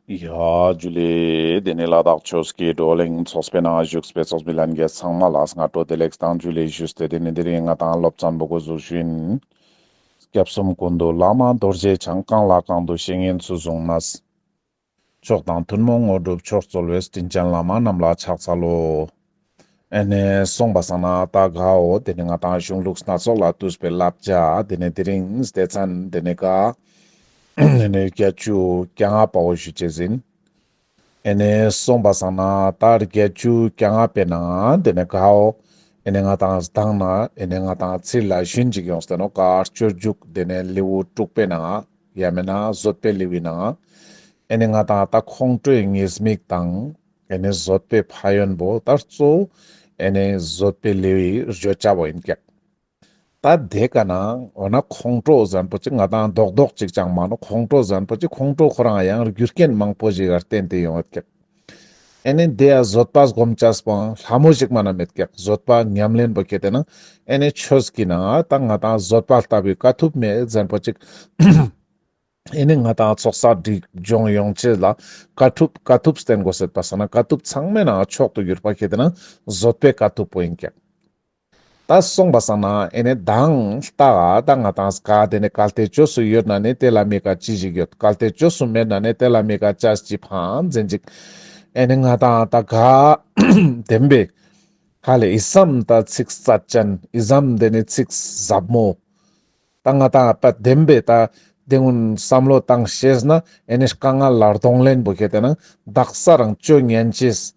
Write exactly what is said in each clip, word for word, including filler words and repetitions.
ཡ་ཇུ་ལེ། དེ་ནེ་ལ་དྭགས་ཆོས་ཀྱི་བགྲོ་གླེང་ཚོགས་པའི་ནང་བཞུགས་པའི་ཚོགས་མི་ལྷན་རྒྱས་ཚང་མ་ལ་སྔ་དྲོ་བདེ་ལེགས་དང་ཇུ་ལེ་ཞུས་ཏེ། དེ་ནེ་དེ་རིང་ང་ཏང་སློབ་ཚན་པོ་འགོ་འཛུགས་ཞུ་ཡིན། སྐྱབས་གསུམ་ཀུན་འདུས་བླ་མ་རྡོ་རྗེ་འཆང་། གང་ལ་གང་འདུལ་བཤེས་གཉེན་ཚུལ་བཟུང་ནས། མཆོག་དང་ཐུན་མོང་དངོས་གྲུབ་མཆོག་སྩོལ་བའི། དྲིན་ཅན་བླ་མ་རྣམས་ལ་ཕྱག་འཚལ་ལོ། ཨེ་ནེ་སོང་པ་སང་ན་ད་གའོ་དེ་ནེ་ང་ཏང་གཞུང་ལུགས་སྣ་ཚོགས་ལས་བཏུས་པའི་བསླབ་བྱ་དེ་ནེ་དེ་རིང་སྡེ་ཚན་དེ་ནེ་ག་ཨེ་ནེ་བརྒྱད་ཅུ་གྱ་ལྔ་པའོ་ཞུ་ཅེས་ཡིན། ཨེ་ནེ་སོང་པ་སང་ན་ད་བརྒྱད་ཅུ་གྱ་ལྔ་པའི་ནང་དེ་ནེ་གའོ་ཨེ་ནེ་ང་ཏང་མདང་ན་ཨེ་ནེ་ང་ཏང་ཚིར་ལ་ཞུན་ཅིག་ཡོངས་ཏེ་ནོག། ག་སྤྱོད་འཇུག་དེ་ནེ་ལེའུ་དྲུག་པའི་ནང་ཡང་མེད་ན་བཟོད་པའི་ལེའུའི་ནང་ཨེ་ནེ་ང་ཏང་ད་ཁོང་ཁྲོའི་ཉེས་དམིགས་དང་ཨེ་ནེ་བཟོད་པའི་ཕན་ཡོན་པོ་ད་གཙོ་བོ་ཨེ་ནེ་བཟོད་པའི་ལེའུའི་བརྗོད་བྱ་བོ་ཡིན་ཀྱག། ད་དེ་ཀ་ན་འོ་ན་ཁོང་ཁྲོ་ཟེར་མཁན་པོ་ཅིག་ང་ཏང་རྡོག་རྡོག་ཅིག་ཅང་མན་ནོག། ཁོང་ཁྲོ་ཟེར་མཁན་པོ་ཅིག་ཁོང་ཁྲོ་ཁོ་རང་ཡང་རྒྱུ་རྐྱེན་མང་པོ་ཞིག་ག་བརྟེན་ཏེ་ཡོང་ཡོད་ཀྱག། ཨེ་ནེ་དེ་ཡང་བཟོད་པ་སྒོམ་ཅེས་པོའང་ལྷ་མོ་ཞིག་མ་ན་མེད་ཀྱག། བཟོད་པ་ཉམས་ལེན་པོ་ཁེ་ཏེ་ན་ཨེ་ནེ་ཆོས་ཀྱི་ནང་ད་ང་ཏང་བཟོད་པ་ལྟ་བུའི་དཀའ་ཐུབ་མེད་ཟེར་མཁན་པོ་ཅིག། ཨེ་ནེ་ང་ཏང་ཚོགས་བསགས་སྒྲིབ་སྦྱོང་ཡོང་ཅེས་ལ་དཀའ་ཐུབ་དཀའ་ཐུབ་བསྟེན་དགོས་ཟེར་པ་སང་ན་དཀའ་ཐུབ་ཚང་མའི་ནང་མཆོག་ཏུ་གྱུར་པ་ཁེ་ཏེ་ན་བཟོད་པའི་དཀའ་ཐུབ་པོ་ཡིན་ཀྱག། ད་སོང་པ་སང་ན་ཨེ་ནེ་མདང་ལྟ་ག་ད་ང་ཏང་ག་དེ་ནེ་གལ་ཏེ་བཅོས་སུ་ཡོད་ན་ནི་དེ་ལ་དམིགས་ཀ་ཅི་ཞིག་ཡོད། གལ་ཏེ་བཅོས་སུ་མེད་ན་ནི་དེ་ལ་དམིགས་ཀ་ཅི་ཕན་ཟེར་ཅིག། ཨེ་ནེ་ང་ཏང་ད་ག་དེམ་པེ་ཧ་ལེ་ཨི་སམ་ད་ཚིག་རྩ་ཅན་ཨི་སམ་དེ་ནེ་ཚིག་ཟབ་མོ། ད་ང་ཏང་ད་དེམ་པེ་ད་དེ་ཀུན་བསམ་བློ་བཏང་ཤེས་ན་ཨེ་ནེ་དཀའ་ངལ་ལ་གདོང་ལེན་པོ་ཁེ་ཏེ་ན་དག་ས་རང་བཅོ་ཉན་ཅེས།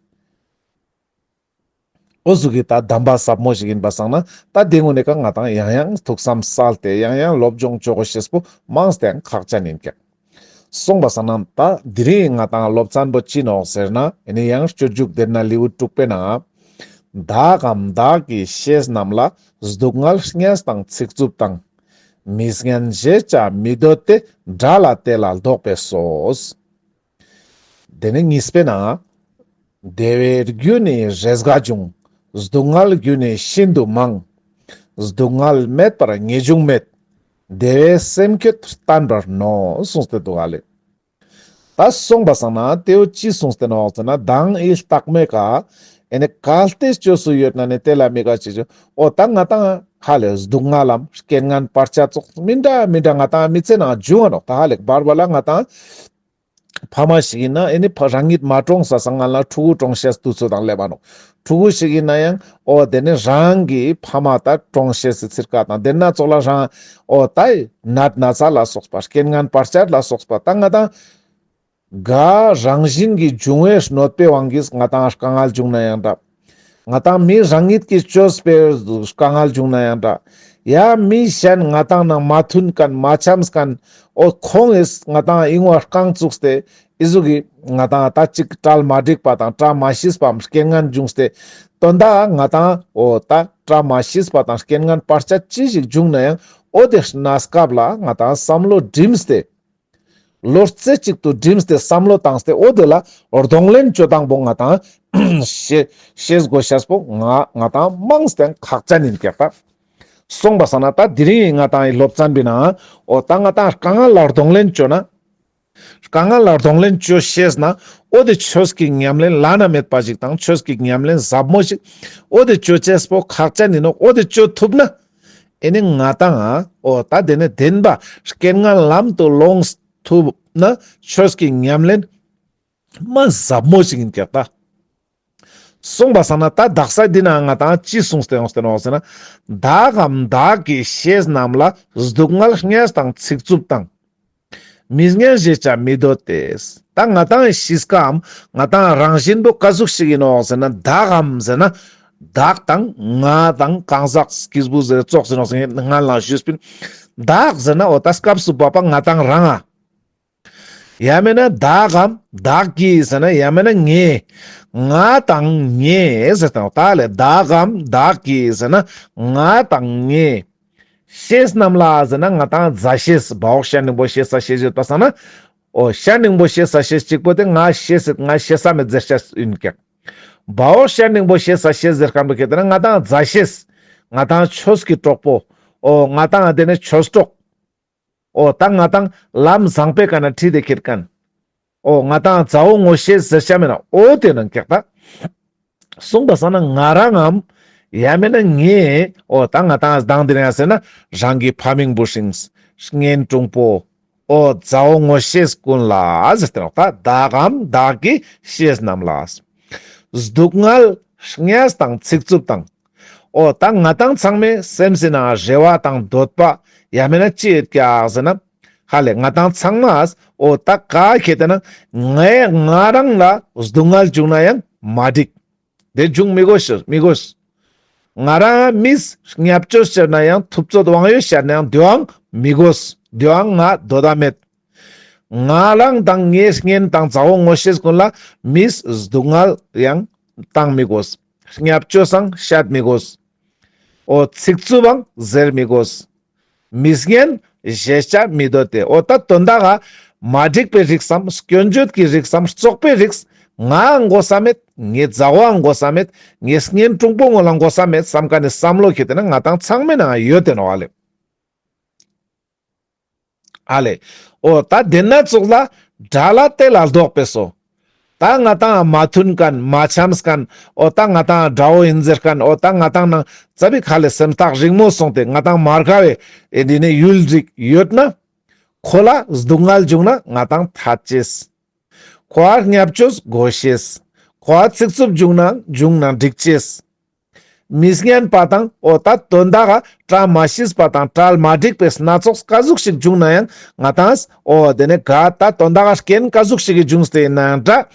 འོ་ཟུག་གི་ད་གདམས་པ་ཟབ་མོ་ཞིག་ཡིན་པ་སང་ན་ད་དེ་ཀུན་ནི་ཀ་ང་ཏང་ཡང་ཡང་ཐུགས་བསམ་གསལ་ཏེ་ཡང་ཡང་སློབ་སྦྱོང་བཅོ་དགོས་ཤེས་པོ་མང་སྟེ་ཁག་ཅན་ཡིན་ཀྱག། སོང་པ་སང་ན་ད་དེ་རིང་ང་ཏང་སློབ་ཚན་པོ་ཅི་ནོག་ཟེར་ན་ཨེ་ནེ་ཡང་སྤྱོད་འཇུག་དེ་ན་ལེའུ་དྲུག་པའི་ནང་བདག་གམ་བདག་གི་བཤེས་རྣམས་ལ། སྡུག་བསྔལ་བསྙེལ་དང་ཚིག་རྩུབ་དང་། མི་སྙན་བརྗེད་བྱ་མི་འདོད་དེ། དགྲ་ལ་དེ་ལ་ལྡོག་པས་སོ། དེ་ནེ་གཉིས་པའི་ནང་། བདེ་བའི་རྒྱུ་ནི་རེས་འགའ་འབྱུང་། སྡུག་བསྔལ་རྒྱུ་ནི་ཤིན་ཏུ་མང་། སྡུག་བསྔལ་མེད་པར་ངེས་འབྱུང་མེད། བདེ་བའི་སེམས་ཁྱོད་བརྟན་པར་མནོ། གསུངས་ཏེ་འདུག་ག་ལེ། ད་སོང་པ་སང་ན་དེ་བོ་ཅི་གསུངས་ཏེ་ནོག་ཟེར་ན་མདང་ཨི་ལྟག་མའི་ཀ་ཨེ་ནེ་གལ་ཏེ་བཅོས་སུ་ཡོད་ན་ནི་དེ་ལ་དམིགས་ཀ་ཅི་ཞིག། འོ་ད་ང་ཏང་ཧ་ལེ་སྡུག་བསྔལ་ལམ་རྐྱེན་ངན་བར་ཆད་ཙོགས་མི་འདྲ་མི་འདྲ་ང་ཏང་མི་ཚེ་ནང་འབྱུང་བ་ནོག། ད་ཧ་ལེ་བར་བར་ལ་ང་ཏང་ཕ་མ་ཞིག་ཡིན་ན་ཨེ་ནེ་ཕ་རང་ཉིད་མ་གྲོངས་ས་སང་ང་ལ་ཕྲུ་གུ་གྲོངས་ཤེས་དུས་ཚོད་དང་སླེབས་པ་ནོག། ཕྲུ་གུ་ཞིག་ཡིན་ན་ཡང་འོ་དེ་ནེ་རང་གི་ཕ་མ་ད་གྲོངས་ཤེས་སི་ཚིར་ཀ་དང་དེ་ན་ཙོགས་ལ་རང་འོ་ད་ནད་ན་ཚ་ལ་སོགས་པ་རྐྱེན་ངན་བར་ཆད་ལ་སོགས་པ་ད་ང་ཏང་ག་རང་བཞིན་གྱི་འབྱུང་བའི་གནོད་པའི་དབང་གིས་ང་ཏང་དཀའ་ངལ་འབྱུང་ན་ཡང་འདྲ། ང་ཏང་མི་རང་ཉིད་ཀྱིས་བཅོས་པའི་དཀའ་ངལ་འབྱུང་ན་ཡང་འདྲ། ཡ་མི་གཞན་ང་ཏང་ནང་མ་མཐུན་མཁན་མ་འཆམས་མཁན་འོ་ཁོང་ངིས་ང་ཏང་ཨིན་བ་རྐང་བཙུགས་ཏེ་ཨི་ཟུག་གི་ང་ཏང་ད་ཅིག་གྲལ་མ་འགྲིག་པ་དང་བཀྲ་མ་ཤིས་པའམ་རྐྱེན་ངན་འབྱུང་སྟེ་དོན་དག་ང་ཏང་འོ་ད་བཀྲ་མ་ཤིས་པ་དང་རྐྱེན་ངན་བར་ཆད་ཅི་ཞིག་འབྱུང་ན་ཡང་འོ་དེ་གནས་སྐབས་ལ་ང་ཏང་བསམ་བློ་བསྒྲིམས་ཏེ། བློ་རྩེ་གཅིག་ཏུ་བསྒྲིམས་ཏེ་བསམ་བློ་བཏང་སྟེ་འོ་དེ་ལ་གདོང་ལེན་བཅོ་སྟངས་པོ་ང་ཏང་ཤེས་ཤེས་དགོས་ཤེས་པོ་ང་ང་ཏང་མང་སྟེ་ཁག་ཅན་ཡིན་ཀྱག་ད། སོང་པ་སང་ན་ད་དེ་རིང་ང་ཏང་ཨི་སློབ་ཚན་པའི་ནང་འོ་ད་ང་ཏང་དཀའ་ངལ་ལ་གདོང་ལེན་བཅོ་ན། དཀའ་ངལ་ལ་གདོང་ལེན་བཅོ་ཤེས་ན་འོ་དེ་ཆོས་ཀྱི་ཉམས་ལེན་བླ་ན་མེད་པ་ཞིག་དང་ཆོས་ཀྱི་ཉམས་ལེན་ཟབ་མོ་ཞིག་འོ་དེ་བཅོ་ཅེས་པོ་ཁག་ཅན་ཡིན་ནོག། འོ་དེ་བཅོ་ཐུབ་ན། ཨེ་ནེ་ང་ཏང་འོ་ད་དེ་ནེ་བདེན་པ་རྐྱེན་ངན་ལམ་དུ་སློང་ཐུབ་ན་ཆོས་ཀྱི་ཉམས་ལེན་མ་ཟབ་མོ་ཞིག་ཡིན་ཀྱག་ད། སོང་པ་སང་ན་ད་དག་ས་འདི་ན་ང་ཏང་ཅི་གསུངས་ཏེ་ཡོངས་ཏེ་ནོག་ཟེར་ན། བདག་གམ་བདག་གི་བཤེས་རྣམས་ལ་སྡུག་བསྔལ་བསྙེལ་དང་ཚིག་རྩུབ་དང་། མི་སྙན་བརྗེད་བྱ་མི་འདོད་དེ། ད་ང་ཏང་གཤིས་ཀའམ་ང་ཏང་རང་བཞིན་པོ་ཀ་ཟུག་ཞིག་ཡིན་ནོག་ཟེར་ན་བདག་གམ་ཟེར་ན། བདག་དང་ང་དང་གང་ཟག་སྐྱེས་བུ་ཟེར་ཙོགས་ཟེར་ནོག་ཟེར་ན་ང་ལ་ཞུས་པིན། བདག་ཟེར་ན་འོ་ད་སྐབས་སུ་བབ་པ་ང་ཏང་རང་ང་། ཡང་མེད་ན་བདག་གམ་བདག་གི་ཟེར་ན་ཡང་མེད་ན་ངའི། ང་དང་ངའི་ཟེར་དང་ད་ལེ་བདག་གམ་བདག་གི་ཟེར་ན་ང་དང་ངའི། བཤེས་རྣམས་ལ་ཟེར་ན་ང་ཏང་མཛའ་བཤེས་བ་འོག་ཤར་གླིང་པོ་ཤེས་ས་ཤེས་ཡོད་པ་སང་ན། འོ་ཤར་གླིང་པོ་ཤེས་ས་ཤེས་གཅིག་པོ་དེ་ང་ཤེས་སེད་ང་ཤེས་ས་མེད་ཟེར་ཤེས་ཡིན་ཀྱག། བ་འོག་ཤར་གླིང་པོ་ཤེས་ས་ཤེས་ཟེར་མཁན་པོ་ཁྱེད་དེ་ན་ང་ཏང་མཛའ་བཤེས། ང་ཏང་ཆོས་ཀྱི་གྲོགས་པོ། འོ་ང་ཏང་དེ་ནས་ཆོས་གྲོགས། འོ་ད་ང་ཏང་ལམ་བཟང་པོའི་ཀ་ན་ཁྲིད་དེ་ཁྱེར་མཁན། འོ་ང་ཏང་མཛའ་བོ་ངོ་ཤེས་ཟེར་ཤ་མེད་ན་འོ་དེ་ནང་ཀྱག་ད། སོང་པ་སང་ན་ང་རང་ངམ་ཡང་མེད་ན་ངས་འོ་ད་ང་ཏང་སྡང་དེ་རང་ཟེར་ན་རང་གི་ཕ་མིང་བུ་སྲིང་གཉེན་དྲུང་པོ་འོ་མཛའ་བོ་ངོ་ཤེས་ཀུན་ལ་ཟེར་ཏེ་ནོག་ད། བདག་གམ་བདག་གི་བཤེས་རྣམས་ལ། སྡུག་བསྔལ་བསྙལ་དང་ཚིག་རྩུབ་དང་། འོ་ད་ང་ཏང་ཚང་མའི་སེམས་སི་ནང་རེ་བ་དང་འདོད་པ་ཡང་མེད་ན་ཅི་ཡོད་ཀྱག་ཟེར་ན། ཧ་ལེ་ང་ཏང་ཚང་མ་འོ་ད་ག་ཁེ་ཏེ་ན་ངས་ང་རང་ལ་སྡུག་བསྔལ་བྱུང་ན་ཡང་མ་འགྲིག། དེ་བྱུང་མི་དགོས་ཤེས་མི་དགོས། ང་རང་མིས་བརྙས་བཅོས་བྱས་ན་ཡང་ཐུབ་ཚོད་དབང་ཡོད་བཤད་ན་ཡང་དེའང་མི་དགོས། དེའང་ང་འདོད་ད་མེད། ང་རང་དང་ངའི་གཉེན་དང་མཛའ་བོ་ངོ་ཤེས་ཀུན་ལ་མིས་སྡུག་བསྔལ་ཡང་བཏང་མི་དགོས། བརྙས་བཅོས་སང་བཤད་མི་དགོས། འོ་ཚིག་རྩུབ་བང་ཟེར་མི་དགོས། མི་སྙན་ཞེ་ཆ་མི་འདོད་དེ། འོ་ད་དོན་དག་ག་མ་འགྲིག་པའི་རིགས་སམ་སྐྱོན་བརྗོད་ཀྱི་རིགས་སམ་བཙོག་པའི་རིགས་ང་དགོས་ས་མེད། ངའི་མཛའ་བོའང་དགོས་ས་མེད། ངའི་གཉེན་དྲུང་པོ་ངོ་ལ་དགོས་ས་མེད་བསམ་མཁན་ནི་བསམ་བློ་ཁེ་ཏེ་ན་ང་ཏང་ཚང་མའི་ནང་ཡོད་དེ་ནོག་ཨ་ལེ། ཨ་ལེ། འོ་ད་དེ་ན་ཙོགས་ལ་དགྲ་ལ་དེ་ལ་ལྡོག་པས་སོ། ད་ང་ཏང་མ་མཐུན་མཁན་མ་འཆམས་མཁན་འོ་ད་ང་ཏང་དགྲ་བོ་ཡིན་ཟེར་མཁན་འོ་ད་ང་ཏང་ནང་ཙ་པིག་ཧ་ལེ་སེམས་ཐག་རིང་མོ་སོང་སྟེ་ང་ཏང་མ་དགའ་བའི་ཨེ་འདི་ནས་ཡུལ་རིགས་ཡོད་ན། ཁོ་ལ་སྡུག་བསྔལ་བྱུང་ན་ང་ཏང་ཐད་ཅེས། ཁོ་ཨ་བརྙས་བཅོས་དགོས་ཤེས། ཁོ་ཨ་ཚིག་རྩུབ་བྱུང་ན་བྱུང་ན་འགྲིག་ཅེས། མི་སྙན་པ་དང་འོ་ད་དོན་དག་ག་བཀྲ་མ་ཤིས་པ་དང་གྲལ་མ་འགྲིག་པའི་སྣ་ཚོགས་ག་ཟུག་ཞིག་བྱུང་ན་ཡང་ང་ཏང་འོ་དེ་ནས་ག་ད་དོན་དག་ག་རྐྱེན་ག་ཟུག་ཞིག་གི་བྱུང་སྟེ་ཡིན་ན་ཡང་འདྲ།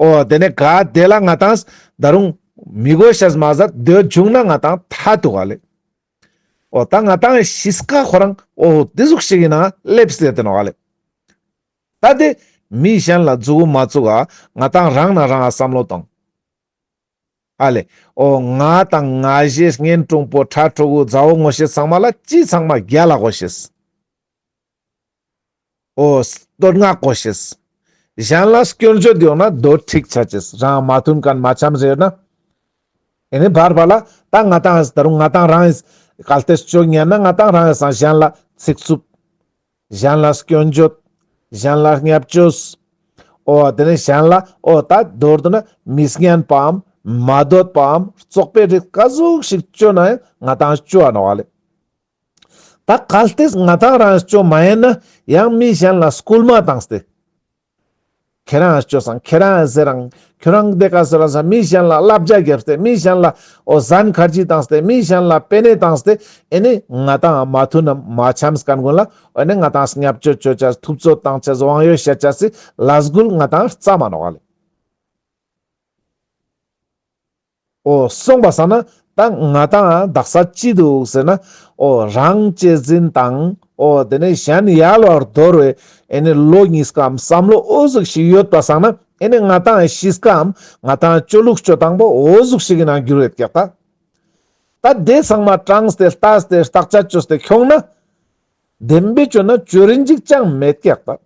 འོ་དེ་ནས་ག་དེ་ལ་ང་ཏང་ད་རུང་མི་དགོས་ཤེས་མ་ཟད་དེ་བྱུང་ན་ང་ཏང་ཐད་དུག་ག་ལེ། འོ་ད་ང་ཏང་གཤིས་ཀ་ཁོ་རང་འོ་དེ་ཟུག་ཞིག་ཡིན་ན་སླེབས་ཏེ་ཡོད་དེ་ནོག་ག་ལེ། ད་དེ་མི་གཞན་ལ་མཛུ་གུ་མ་བཙུགས་ཨ་ང་ཏང་རང་ན་རང་ཨ་བསམ་བློ་བཏང་། ཨ་ལེ། འོ་ང་དང་ང་ཞེས་གཉེན་དྲུང་པོ་ཕྲུ་གུ་མཛའ་བོ་ངོ་ཤེས་ཚང་མ་ལ་ཅི་ཚང་མ་རྒྱལ་ལ་དགོས་ཤེས། འོ་བསྟོད་བསྔགས་དགོས་ཤེས། གཞན་ལ་སྐྱོན་བརྗོད་ཡོང་ན་དོ་ཁྲིག་ཆ་ཅེས། རང་མ་མཐུན་མཁན་མ་འཆམས་ཟེར་ན། ཨེ་ནི་བར་བར་ལ་ད་ང་ཏང་ད་རུང་ང་ཏང་རང་གལ་ཏེ་སྐྱོན་ཉན་ན་ང་ཏང་རང་སང་གཞན་ལ་ཚིག་རྩུབ། གཞན་ལ་སྐྱོན་བརྗོད། གཞན་ལ་བརྙས་བཅོས། འོ་དེ་ནས་གཞན་ལ་འོ་ད་མདོར་བསྡུ་ན་མི་སྙན་པའམ་མ་འདོད་པའམ་བཙོག་པའི་རིགས་ག་ཟུག་ཞིག་བཅོ་ན་ཡང་ང་ཏང་བཅོ་འ་ནོག་ཨ་ལེ། ད་གལ་ཏེ་ང་ཏང་རང་བཅོ་མ་ཡིན་ན་ཡང་མི་གཞན་ལ་སྐུལ་མ་བཏང་སྟེ། ཁྱེད་རང་བཅོས་སང་ཁྱེད་རང་ཟེར་རང་ཁྱོད་རང་དེ་ཀ་ཟེར་རང་ཟེར་མི་གཞན་ལ་བསླབ་བྱ་བརྒྱབ་སྟེ་མི་གཞན་ལ་འོ་ཟན་ཁར་ཇི་བཏང་སྟེ་མི་གཞན་ལ་པེ་ནེ་བཏང་སྟེ་ཨེ་ནི་ང་ཏང་མ་མཐུན་ནམ་མ་འཆམས་མཁན་ཀུན་ལ་ཨེ་ནི་ང་ཏང་བརྙས་བཅོས་བཅོ་ཅེས་ཐུབ་ཚོད་བཏང་ཅེས་དབང་ཡོད་བཤད་ཅེས་སི་ལས་འགུལ་ང་ཏང་རྩ་མ་ནོག་ཨ་ལེ། འོ་སོང་པ་སང་ན་ད་ང་ཏང་དག་ས་ཅི་འདུག་ཟེར་ན། འོ་རང་གཅེས་འཛིན་དང་འོ་དེ་ནས་གཞན་ཡལ་བར་འདོར་བའི་ཨེ་ནི་བློ་གཉིས་ཀའམ་བསམ་བློ་འོ་ཟུག་ཞིག་ཡོད་པ་སང་ན་ཨེ་ནི་ང་ཏང་གཤིས་ཀའམ་ང་ཏང་སྤྱོད་ལུགས་སྤྱོད་སྟངས་པོ་འོ་ཟུག་ཞིག་གི་ནང་འགྱུར་ཡོད་ཀྱག་ད། ད་དེ་ཚང་མ་དྲངས་ཏེ་ལྟས་ཏེ་བརྟག་དཔྱད་བཅོས་ཏེ་ཁྱོང་ན་བདེན་པའི་བཅོས་ན་བཅོས་རིན་ཅིག་ཅང་མེད་ཀྱག་ད།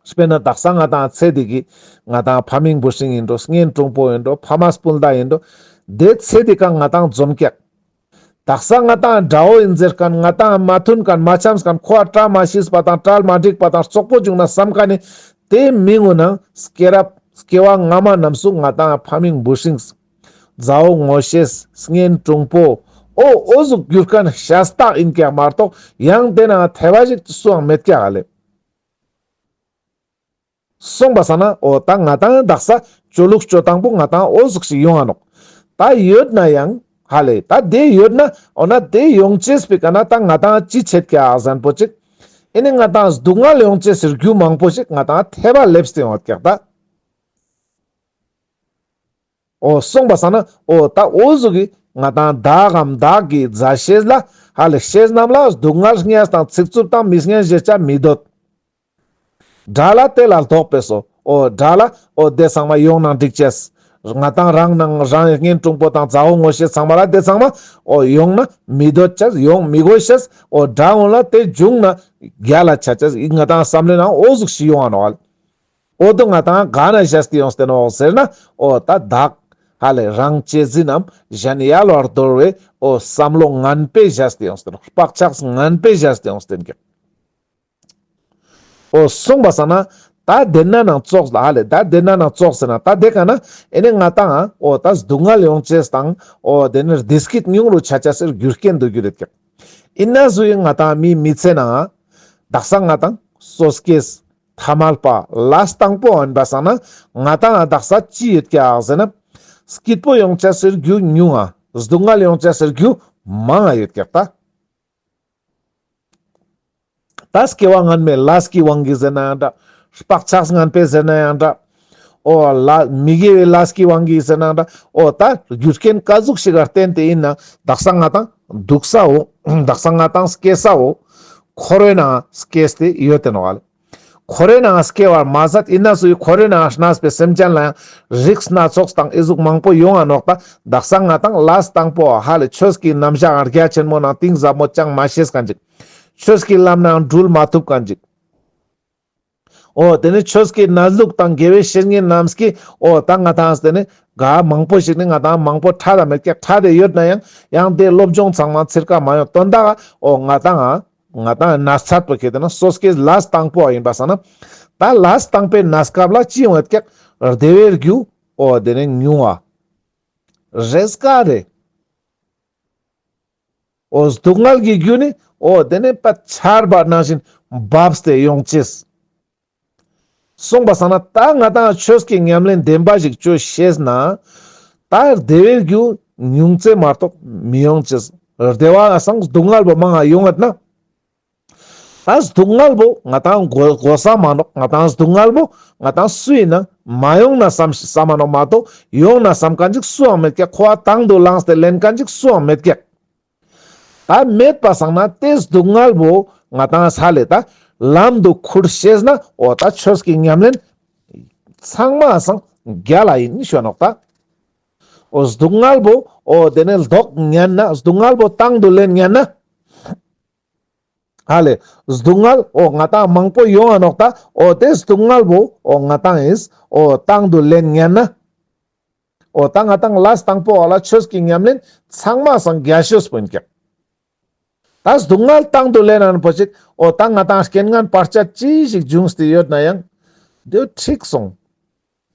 དཔེར་ན་དག་ས་ང་ཏང་ཚེ་འདི་གི་ང་ཏང་ཕ་མིང་བུ་སྲིང་ཡིན་འགྲོ་གཉེན་དྲུང་པོ་ཡིན་འགྲོ་ཕ་མ་སྤུན་ཟླ་ཡིན་འགྲོ་དེ་ཚེ་འདི་ཀ་ང་ཏང་འཛོམས་ཀྱག། དག་ས་ང་ཏང་དགྲ་བོ་ཡིན་ཟེར་མཁན་ང་ཏང་མ་མཐུན་མཁན་མ་འཆམས་མཁན་ཁོ་བཀྲ་མ་ཤིས་པ་དང་གྲལ་མ་འགྲིག་པ་དང་བཙོག་པོ་བྱུང་ན་བསམ་མཁན་ནི་དེ་མི་ངུ་ན་སྐྱེ་རབས་སྐྱེ་བ་སྔ་མ་རྣམས་སུ་ང་ཏང་ཕ་མིང་བུ་སྲིང་མཛའ་བོ་ངོ་ཤེས་གཉེན་དྲུང་པོ་འོ་འོ་ཟུག་གྱུར་མཁན་ཤ་སྟག་ཡིན་ཀྱག་མ་གཏོགས་ཡང་དེ་ན་ཐེ་བ་ཞིག་སུའང་མེད་ཀྱག་ཨ་ལེ། སོང་པ་སང་ན་འོ་ད་ང་ཏང་དག་ས་སྤྱོད་ལུགས་སྤྱོད་སྟངས་པོ་ང་ཏང་འོ་ཟུག་ཞིག་ཡོང་ང་ནོག། ད་ཡོད་ན་ཡང་ཧ་ལེ་ད་དེ་ཡོད་ན་འོ་ན་དེ་ཡོང་ཅེས་པའི་ཀ་ན་ད་ང་ཏང་ཅི་ཆད་ཀྱག་ཟེར་ན་པོ་ཅིག་ཨེ་ནི་ང་ཏང་སྡུག་བསྔལ་ཡོང་ཅེས་སི་རྒྱུ་མང་པོ་ཞིག་ང་ཏང་ཐེ་བ་སླེབས་ཏེ་ཡོང་བ་ཀྱག་ད། འོ་སོང་པ་སང་ན་འོ་ད་འོ་ཟུག་གི་ང་ཏང་བདག་གམ་བདག་གི་མཛའ་བཤེས་ལ་ཧ་ལེ་བཤེས་རྣམས་ལ་སྡུག་བསྔལ་བརྙས་དང་ཚིག་རྩུབ་དང་མི་སྙན་ཞེ་ཆ་མི་འདོད། དགྲ་ལ་དེ་ལ་ལྡོག་པས་སོ། འོ་དགྲ་ལ་འོ་དེ་ཚང་མ་ཡོང་ན་འགྲིག་ཅེས། ང་ཏང་རང་ནང་རང་གཉེན་དྲུང་པོ་དང་མཛའ་བོ་ངོ་ཤེས་ཚང་མ་ལ་དེ་ཚང་མ་འོ་ཡོང་ན་མི་འདོད་ཅེས་ཡོང་མི་དགོས་ཤེས་འོ་དགྲ་འོང་ལ་དེ་བྱུང་ན་རྒྱལ་ལ་ཆ་ཅེས་ང་ཏང་བསམ་བློའི་ནང་འོ་ཟུག་ཞིག་ཡོང་ང་ནོག་ཨ་ལེ། འོ་དོ་ང་ཏང་ག་ན་བཞག་སྟེ་ཡོང་སྟེ་ནོག་ཟེར་ན་འོ་ད་བདག་ཧ་ལེ་རང་གཅེས་འཛིན་ནམ་གཞན་ཡལ་བར་འདོར་བའི་འོ་བསམ་བློ་ངན་པའི་བཞག་སྟེ་ཡོང་སྟེ་ནོག། བག་ཆགས་ངན་པའི་བཞག་སྟེ་ཡོང་སྟེ་ནོག། འོ་སོང་པ་སང་ན་ ད་དེ་ན་ནང་ཙོགས་ལ་ཧ་ལེ། ད་དེ་ན་ནང་ཙོགས་ཟེར་ན་ད་དེ་ཀ་ན་ཨེ་ནི་ང་ཏང་འོ་ད་སྡུག་བསྔལ་ཡོང་ཅེས་དང་འོ་དེ་ནི་བདེ་སྐྱིད་ཉུང་རུ་ཆ་ཅེས་སི་རྒྱུ་རྐྱེན་དུ་གྱུར་ཡོད་ཀྱག། ཨིན་ན་སུ་ཡིན་ང་ཏང་མི་མི་ཚེ་ནང་དག་ས་ང་ཏང་སོ་སྐྱེས་ཐ་མལ་པ་ལས་དང་པོ་ཨིན་པ་སང་ན་ང་ཏང་དག་ས་ཅི་ཡོད་ཀྱག་ཟེར་ན་སྐྱིད་པོ་ཡོང་ཅེས་སི་རྒྱུ་ཉུང་ང་སྡུག་བསྔལ་ཡོང་ཅེས་སི་རྒྱུ་མང་ང་ཡོད་ཀྱག་ད། ད་སྐྱེ་བ་སྔན་མའི་ལས་ཀྱི་དབང་གིས་ཟེར་ན་ཡང་འདྲ། བག་ཆགས་སྔན་པའི་ཟེར་ན་ཡང་འདྲ། འོ་ལ་མི་དགེ་བའི་ལས་ཀྱི་དབང་གིས་ཟེར་ན་ཡང་འདྲ། འོ་ད་རྒྱུ་རྐྱེན་ཀ་ཟུག་ཞིག་ག་བརྟེན་ཏེ་ཨིན་ན་དག་ས་ང་ཏང་སྡུག་ས་འོ། དག་ས་ང་ཏང་སྐྱེ་ས་འོ། འཁོར་བའི་ནང་སྐྱེས་ཏེ་ཡོད་དེ་ནོག་ལེ། འཁོར་བའི་ནང་སྐྱེ་བར་མ་ཟད་ཨིན་ན་སུའི་འཁོར་བའི་ནང་གནས་པའི་སེམས་ཅན་ལ་ཡང་རིགས་སྣ་ཚོགས་དང་ཨི་ཟུག་མང་པོ་ཡོང་ང་ནོག་ད། དག་ས་ང་ཏང་ལས་དང་པོ་ཧ་ལེ་ཆོས་ཀྱི་རྣམ་གཞག་རྒྱ་ཆེན་མོ་ནང་གཏིང་ཟབ་མོ་ཅང་མ་ཤེས་མཁན་ཅིག། ཆོས་ཀྱི་ལམ་ནང་འགྲུལ་མ་ཐུབ་མཁན་ཅིག། འོ་དེ་ནི་ཆོས་ཀྱི་གནས་ལུགས་དང་དགེ་བའི་བཤེས་གཉེན་རྣམས་ཀྱིས་འོ་ད་ང་ཏང་དེ་ནི་ག་མང་པོ་ཞིག་ནི་ང་ཏང་མང་པོ་ཕྲད་ད་མེད་ཀྱག། ཕྲད་དེ་ཡོད་ན་ཡང་ཡང་དེ་སློབ་སྦྱོང་ཚང་མ་ཚིར་ཀ་མ་ཡོང་དོན་དག་འོ་ང་ཏང་ང་ང་ཏང་གནས་ཚད་པོ་ཁེ་དེ་ན་སོ་སྐྱེ་ལས་དང་པོ་ཨིན་པ་སང་ན་ད་ལས་དང་པོའི་གནས་སྐབས་ལ་ཅི་ཡོང་ཡོད་ཀྱག། བདེ་བའི་རྒྱུ་འོ་དེ་ནི་ཉུང་བ་རེས་ཀ་རེ། འོ་སྡུག་བསྔལ་གྱི་རྒྱུ་ནི་འོ་དེ་ནི་པ་ཆར་པ་ནང་བཞིན་བབས་ཏེ་ཡོང་ཅེས། སོང་པ་སང་ན་ད་ང་ཏང་ཆོས་ཀྱི་ཉམས་ལེན་བདེན་པ་ཞིག་ཅོ་ཤེས་ན་ད་བདེ་བའི་རྒྱུ་ཉུང་ཙེ་མ་གཏོགས་མི་ཡོང་ཅེས། བདེ་བ་སང་སྡུག་བསྔལ་པོ་མང་ང་ཡོང་ངད་ན། ད་སྡུག་བསྔལ་པོ་ང་ཏང་གོ་གོ་ས་མ་ནོག། ང་ཏང་སྡུག་བསྔལ་པོ་ང་ཏང་སུ་ཡིན་ན་མ་ཡོང་ན་བསམ་བསམ་མ་ནོག་མ་གཏོགས་ཡོང་ན་བསམ་མཁན་ཅིག་སུའང་མེད་ཀྱག། ཁོ་བ་དང་དུ་བླངས་ཏེ་ལེན་མཁན་ཅིག་སུའང་མེད་ཀྱག། ད་མེད་པ་སང་ན་དེ་སྡུག་བསྔལ་པོ་ང་ཏང་ཧ་ལེ་ད་ལམ་དུ་ཁུར་ཤེས་ན་འོ་ད་ཆོས་ཀྱི་ཉམས་ལེན་ཚང་མ་སང་རྒྱལ་ལ་ཡིན་ཞུ་ནོག་ད། འོ་སྡུག་བསྔལ་པོ་འོ་དེ་ནས་ལྡོག་ཉན་ན་སྡུག་བསྔལ་པོ་དང་དུ་ལེན་ཉན་ན་ཧ་ལེ་སྡུག་བསྔལ་འོ་ང་ཏང་མང་པོ་ཡོང་ང་ནོག་ད། འོ་དེ་སྡུག་བསྔལ་པོ་འོ་ང་ཏང་ཨིས་འོ་དང་དུ་ལེན་ཉན་ན། འོ་ད་ང་ཏང་ལས་དང་པོ་བ་ལ་ཆོས་ཀྱི་ཉམས་ལེན་ཚང་མ་སང་རྒྱ་ཤོས་པོ་ཡིན་ཀྱག། ད་སྡུག་བསྔལ་དང་དུ་ལེན་ན་པོ་ཅིག་འོ་ད་ང་ཏང་རྐྱེན་ངན་བར་ཆད་ཅི་ཞིག་བྱུང་སྟེ་ཡོད་ན་ཡང་དེ་འཁྲིག་སོང་།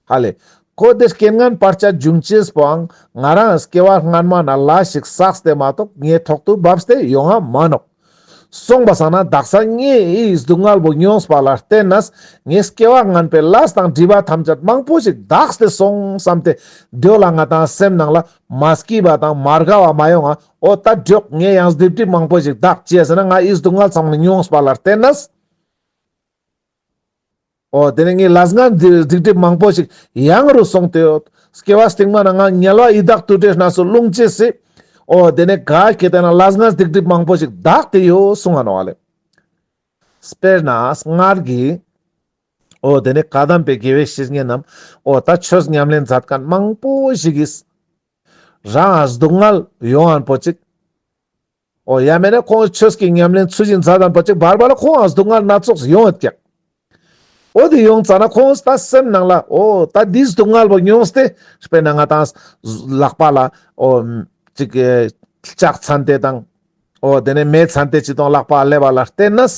ཧ་ལེ། ཁོ་དེ་རྐྱེན་ངན་བར་ཆད་བྱུང་ཅེས་པོའང་ང་རང་སྐྱེ་བ་སྔན་མ་ན་ལས་ཞིག་བསགས་ཏེ་མ་གཏོགས་ངའི་ཐོག་ཏུ་བབས་ཏེ་ཡོང་ང་མ་ནོག། སོང་པ་སང་ན་དག་ས་ངས་ཨི་སྡུག་བསྔལ་པོ་མྱོངས་པ་ལ་བརྟེན་ནས་ངའི་སྐྱེ་བ་སྔན་པའི་ལས་དང་སྒྲིབ་པ་ཐམས་ཅད་མང་པོ་ཞིག་དག་སྟེ་སོང་བསམ་སྟེ་དེ་ལ་ང་ཏང་སེམས་ནང་ལ་མ་སྐྱིད་པ་དང་མ་དགའ་བ་མ་ཡོང་ང་། འོ་ད་འགྲོགས་ངས་ཡང་སྡིག་སྒྲིབ་མང་པོ་ཞིག་དག་ཅེས་ཟེར་ན་ང་ཨི་སྡུག་བསྔལ་ཚང་མ་མྱོངས་པ་ལ་བརྟེན་ནས། འོ་དེ་ནས་ངའི་ལས་ངན་སྡིག་སྒྲིབ་མང་པོ་ཞིག་ཡང་རུ་སོང་སྟེ་ཡོད། སྐྱེ་བ་སྟིང་མ་ན་ང་དམྱལ་བ་ཡི་དྭགས་དུད་འགྲོའི་གནས་སུ་ལྷུང་ཅེས་སི། འོ་དེ་ནས་ག་ཁེ་དེ་ན་ལས་ངན་སྡིག་སྒྲིབ་མང་པོ་ཞིག་དག་སྟེ་ཡོད་གསུང་ང་ནོག་ལེ། དཔེར་ན་སྔར་གྱི་འོ་དེ་ནས་བཀའ་གདམས་པའི་དགེ་བའི་བཤེས་གཉེན་རྣམས་འོ་ད་ཆོས་ཉམས་ལེན་མཛད་མཁན་མང་པོ་ཞིག་གིས་རང་ང་སྡུག་བསྔལ་ཡོང་ངན་པོ་ཅིག། འོ་ཡང་མེད་ན་ཁོང་ཆོས་ཀྱི་ཉམས་ལེན་ཚུལ་བཞིན་མཛད་དང་པོ་ཅིག་བར་བར་ལ་ཁོང་ང་སྡུག་བསྔལ་སྣ་ཚོགས་ཡོང་ཡོད་ཀྱག། འོ་དེ་ཡོང་ཙ་ན་ཁོང་ད་སེམས་ནང་ལ་འོ་ད་འདི་སྡུག་བསྔལ་པོ་མྱོངས་ཏེ་དཔེར་ན་ང་ཏང་ལག་པ་ལ་འོ་ཅིག་ལྕགས་ཚན་ཏེ་དང་འོ་དེ་ནས་མེ་ཚན་ཏེ་ཅི་དང་ལག་པ་ལ་སླེབས་པ་ལ་བརྟེན་ནས་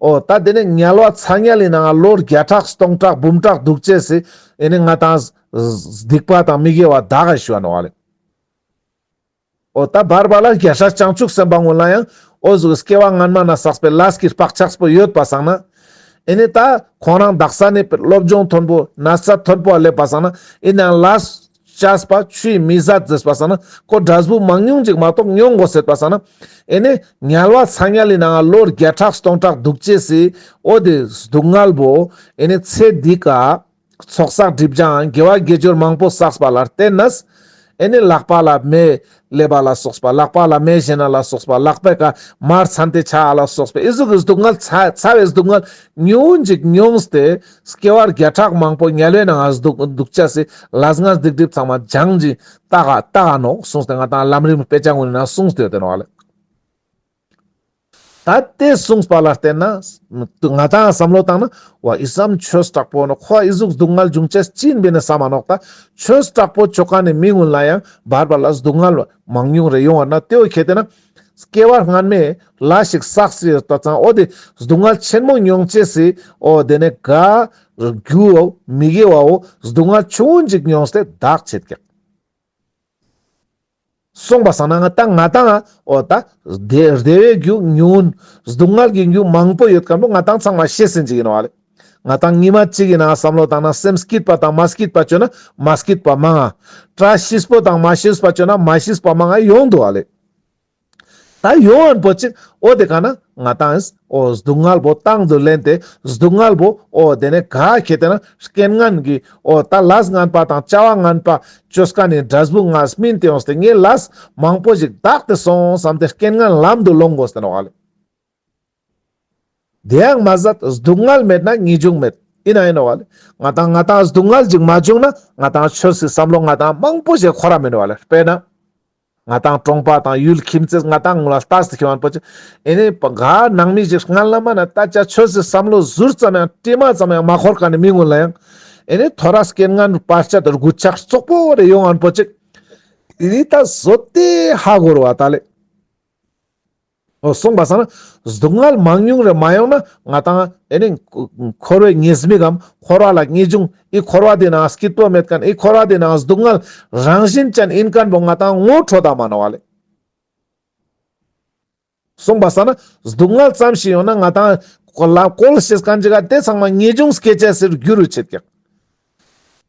འོ་ད་དེ་ནས་དམྱལ་བ་ཚ་དམྱལ་ལི་ནང་ལོ་བརྒྱ་ཕྲག་སྟོང་ཕྲག་འབུམ་ཕྲག་འདུག་ཅེས་སི་ཨེ་ནི་ང་ཏང་སྡིག་པ་དང་མི་དགེ་བ་དག་ག་ཞུ་བ་ནོག་ལེ། འོ་ད་བར་བར་ལ་རྒྱལ་སྲས་བྱང་ཆུབ་སེམས་དཔའ་ངོ་ལ་ཡང་འོ་ཟུག་སྐྱེ་བ་སྔན་མ་ན་བསགས་པའི་ལས་ཀྱི་བག་ཆགས་པོ་ཡོད་པ་སང་ན། ཨེ་ནི་ད་ཁོང་རང་དག་ས་ནས་སློབ་སྦྱོང་མཐོན་པོ་ན་ཚ་མཐོན་པོ་ལ་སླེབས་པ་སང་ན་ཨེ་ནང་ལས་བཅས་པ་ཆུའི་མི་ཟད་ཟེར་བ་སང་ན་ཁོ་འབྲས་བུ་མང་ཉུང་ཅིག་མ་གཏོགས་མྱོང་དགོས་ཟེར་བ་སང་ན། ཨེ་ནི་དམྱལ་བ་ཚ་དམྱལ་ལི་ནང་ལོ་བརྒྱ་ཕྲག་སྟོང་ཕྲག་འདུག་ཅེས་སི་འོ་དེ་སྡུག་བསྔལ་པོ་ཨེ་ནི་ཚེ་འདི་ཀ་ཚོགས་བསགས་སྒྲིབ་སྦྱང་དགེ་བ་དགེ་སྦྱོར་མང་པོ་བསགས་པ་ལ་བརྟེན་ནས་ཨེ་ནི་ལག་པ་ལ་མེ་སླེབས་པ་ལ་སོགས་པ་ལག་པ་ལ་མེ་ཞེན་ན་ལ་སོགས་པ་ལག་པའི་ཀ་མར་ཚན་ཏེ་ཆ་ལ་སོགས་པ་ཨི་ཟུག་གི་སྡུག་བསྔལ་ཚ་ཚ་བའི་སྡུག་བསྔལ་ཉུང་ཅིག་མྱོངས་ཏེ་སྐྱེ་བ་བརྒྱ་ཕྲག་མང་པོ་དམྱལ་བའི་ནང་ང་འདུག་འདུག་ཅེས་སི་ལས་ངན་སྡིག་སྒྲིབ་ཚང་མ་སྦྱང་ཅིག་ལྟ་ག་ལྟ་ག་ནོག་གསུངས་ཏེ་ང་ཏང་ལམ་རིམ་དཔེ་ཆ་ངོ་ན་གསུངས་ཏེ་ཡོད་དེ་ནོག་ལེ། ད་དེ་གསུངས་པ་ལ་བརྟེན་ན་ང་ཏང་བསམ་བློ་བཏང་ན་བ་ཨི་བསམ་ཆོས་དྲག་པོ་ནོག་ཁོ་ཨི་ཟུག་སྡུག་བསྔལ་འབྱུང་ཅེས་ཅི་ཡིན་པས་ན་བསམ་མ་ནོག་ད། ཆོས་དྲག་པོ་ཆོ་ག་ནི་མི་ངུན་ལ་ཡང་བར་བར་ལ་སྡུག་བསྔལ་མང་ཉུང་རེ་ཡོང་བ་ན་དེ་བོ་ཁེ་དེ་ན་ སྐྱེ་བ་སྔན་མའི་ལས་ཤིག་བསགས་སི་ཡོད་པ་ཙང་འོ་དེ་སྡུག་བསྔལ་ཆེན་མོ་མྱོང་ཅེས་སི་འོ་དེ་ནས་ག་རྒྱུ་བོ་མི་དགེ་བའོ་སྡུག་བསྔལ་ཆུང་ངུ་ཅིག་མྱོང་སྟེ་དག་ཆེད་ཀྱག་སོང་པ་སང་ན་ང་ཏང་ང་ཏང་འོ་ད་བདེ་བདེ་བའི་རྒྱུ་ཉུང་སྡུག་བསྔལ་གྱི་རྒྱུ་མང་པོ་ཡོད་མཁན་པོ་ང་ཏང་ཚང་མ་ཤེས་ཟིན་ཅིག་ཡིན་བ་ལེ། ང་ཏང་ཉི་མ་གཅིག་གི་ནང་བསམ་བློ་བཏང་ན་སེམས་སྐྱིད་པ་དང་མ་སྐྱིད་པ་བཅོས་ན་མ་སྐྱིད་པ་མང་ང་། བཀྲ་ཤིས་པོ་དང་མ་ཤིས་པ་བཅོས་ན་མ་ཤིས་པ་མང་ང་ཡོང་འདུག་བ་ལེ། ད་ཡོང་ཨན་པོ་ཅིག་འོ་དེ་ག་ན་ང་ཏང་འོ་སྡུག་བསྔལ་པོ་བཏང་དུ་ལེན་ཏེ་སྡུག་བསྔལ་པོ་འོ་དེ་ནས་ག་ཁེ་ཏེ་ན་རྐྱེན་ངན་གྱི་འོ་ད་ལས་ངན་པ་དང་བྱ་བ་ངན་པ་བཅོས་མཁན་ནི་འབྲས་བུ་ང་སྨིན་ཏེ་ཡོངས་ཏེ་ངའི་ལས་མང་པོ་ཞིག་དག་སྟེ་སོང་བསམ་སྟེ་རྐྱེན་ངན་ལམ་དུ་ལོང་དགོས་ཏེ་ནོག་ལེ། དེ་ཡང་མ་ཟད་སྡུག་བསྔལ་མེད་ན་ངེས་འབྱུང་མེད། ཡིན་ན་ཡིན་ནོག་ལེ། ང་ཏང་ང་ཏང་སྡུག་བསྔལ་ཅིག་མ་བྱུང་ན་ང་ཏང་ཆོས་སི་བསམ་བློ་ང་ཏང་མང་པོ་ཞིག་འཁོར་ར་མེད་ནོག་ལེ། དཔེར་ན། ང་ཏང་གྲོང་པ་དང་ཡུལ་ཁྱིམ་མཚེས་ང་ཏང་ངུ་ལ་ལྟས་ཏེ་ཁྱེར་བ་ཨན་པོ་ཅིག་ཨེ་ནི་ག་ནང་མི་ཞིག་སྔན་ལ་མ་ན་ད་ཆ་ཆོས་སི་བསམ་བློ་ཟུར་ཙམ་ཡང་དྲི་མ་ཙམ་ཡང་མ་འཁོར་མཁན་ནི་མི་ངུ་ལ་ཡང་ཨེ་ནི་ཐོ་རས་རྐྱེན་ངན་བར་ཆད་དུ་རྒུད་ཆག་རྩོག་པོ་རེ་ཡོང་ཨན་པོ་ཅིག་ཨེ་ནི་ད་བཟོད་དེ་ཧ་གོ་རུ་བ་ད་ལེ། འོ་སོང་པ་སང་ན་སྡུག་བསྔལ་མང་ཉུང་རེ་མ་ཡོང་ན་ང་ཏང་ཨེ་ནི་འཁོར་བའི་ཉེས་དམིགས་གམ་འཁོར་བ་ལ་ངེས་འབྱུང་ཨི་འཁོར་བ་དེ་ནང་སྐྱིད་པོ་མེད་མཁན་ཨི་འཁོར་བ་དེ་ནང་སྡུག་བསྔལ་རང་བཞིན་ཅན་ཡིན་མཁན་པོ་ང་ཏང་ངོ་འཕྲོད་ད་མ་ནོག་ལེ། སོང་པ་སང་ན་སྡུག་བསྔལ་ཙམ་ཞིག་ཡོང་ན་ང་ཏང་ལ་བཀོལ་ཤེས་མཁན་ཅིག་ག་དེ་ཚང་མ་ངེས་འབྱུང་སྐྱེ་ཅེས་སི་རྒྱུ་རུ་ཆེད་ཀྱག་